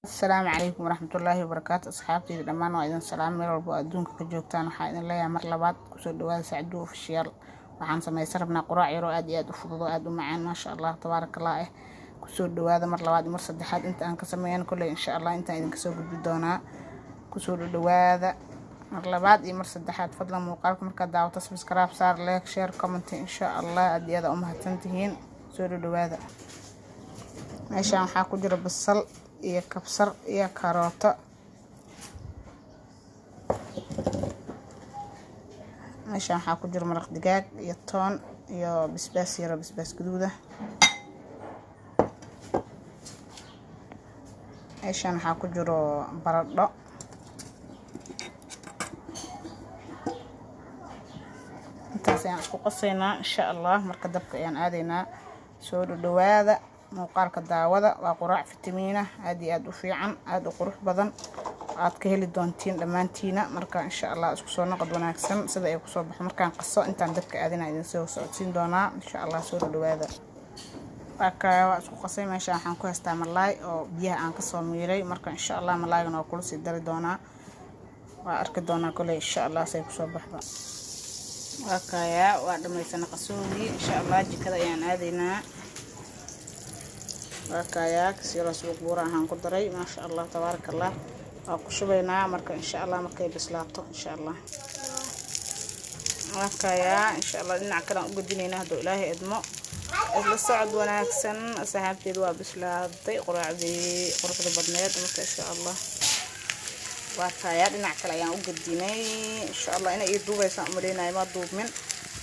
Asalaamu calaykum waraxmatullaahi wabarakaatu. Asxaabteyda dhammaan waa idin salaam meel walbo adduunka ka joogtaan. Waxaa idin leeyahay mar labaad kusoo dhawaada Sacduu Official. Waxaan sameysan rabnaa quraac yaroo aad iyo aad u fudud oo aad u macaan, maasha Allah tabaaraka Allah eh. Kusoo dhawaada mar labaad mar saddexaad inta aan ka sameeyan kolley insha Allah intaan idinka soo gudbi doonaa. Kusoo dhawaada mar labaad iyo mar saddexaad. Fadlan muuqaalka markaad daawato subscribe saar, like, share, comment insha Allah. Aad iyo aad u mahadsantihiin. Soo dhawaada. Meeshaan waxaa ku jira basal iyo kabsar iyo karooto. Meeshaan waxaa ku jira maraq digaag iyo toon iyo basbaas yar oo basbaas gaduud ah. Meeshaan waxaa ku jiro baradho. Intaas ayaan isku qasaynaa insha Allah. Marka dabka ayaan aadaynaa. Soo dhawaada muuqaalka daawada. Waa quraac fitamiina aad iyo aad u fiican, aad u qurux badan, aad ka heli doontiin dhammaantiina. Marka insha Allah isku soo noqod wanaagsan sida ay kusoo baxo. Markaan qaso intaan dabka aadina idin soo socodsiin doonaa insha Allah. Soo dhawaada. Waa isku qasay. Meesha waxaan ku haystaa malaay oo biyaha aan kasoo miiray. Marka insha Allah malaaygana waa kula sii dari doonaa, waa arki doonaa koley insha Allah say kusoo baxdo. Waa kayaa, waa dhamaysana qasoogii. Insha Allah jikada ayaan aadaynaa. Waa kayaa, kasiroo suuq buura ahaan ku daray, maasha Allah tabaaraka Allah. Waa ku shubaynaa marka insha Allah markay bislaato insha Allah. Waa kayaa, insha Allah dhinac kale aan u gudinaynaa hadduu Ilaahay idmo. Isla socod wanaagsan asxaabteedu. Waa bislaaday quraacdii quruxda badneed. Marka insha Allah waa kayaa, dhinac kale ayaan u gadinay insha Allah. Inay ii duubaysaan umaleynayo, ma duubmin.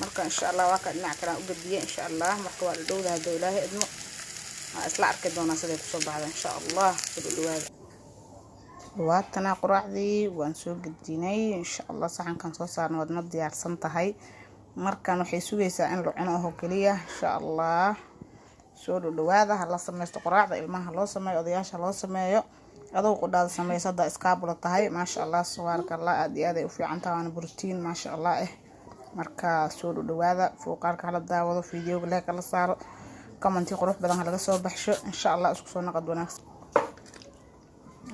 Marka insha Allah waa ka dhinac kale aan u gadiyay insha Allah. Marka waa dhadhowda hadduu Ilaahay idmo, waa isla arki doonaa siday kusoo baxda insha Allah. Soo dhawaada. Waatana quraacdii waan soo gadinay insha Allah. Saxankan soo saarna waadna diyaarsan tahay. Markan waxay sugaysaa in la cuno oo keliya insha Allah. Soo dhawaada, hala sameysto quraacda, ilmaha loo sameeyo, odayaasha loo sameeyo, adoo qudhaada sameyso haddaa iskaabula tahay. Maasha Allah tabaaraka Allah, aad iyo aad ay u fiican tahay, waana borotiin maasha Allah eh. Marka soo dhawaada, muuqaalka hala daawado, fiidiyoga like la saaro, commenti qurux badan halaga soo baxsho insha Allah. Isku soo naqad wanaagsan.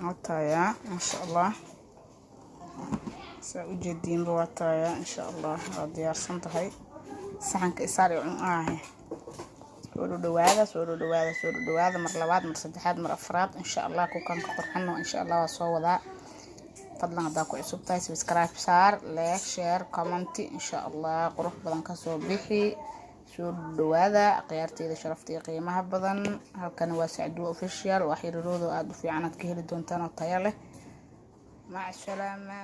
Waa maasha Allah, saa u jeediinba waa taayaa insha Allah. Waa diyaarsan tahay. Saxanka isaar iyo cun ahe. Soo dhawaada, soo dhawaada, soo dhawaada mar labaad, mar saddexaad, mar afraad insha Allah. Kukanka qurxano insha Allah waa soo wadaa. Fadlan haddaa ku cusub tahay subscribe saar, like, share, comment insha Allah. Qurux badan kasoo bixi. Soo dhawaada khiyaarteyda sharafta iyo qiimaha badan. Halkani waa Sacduu Official. Waa xiriirooda aada u fiican aad ka heli doontaan oo tayo leh. Mac salaama.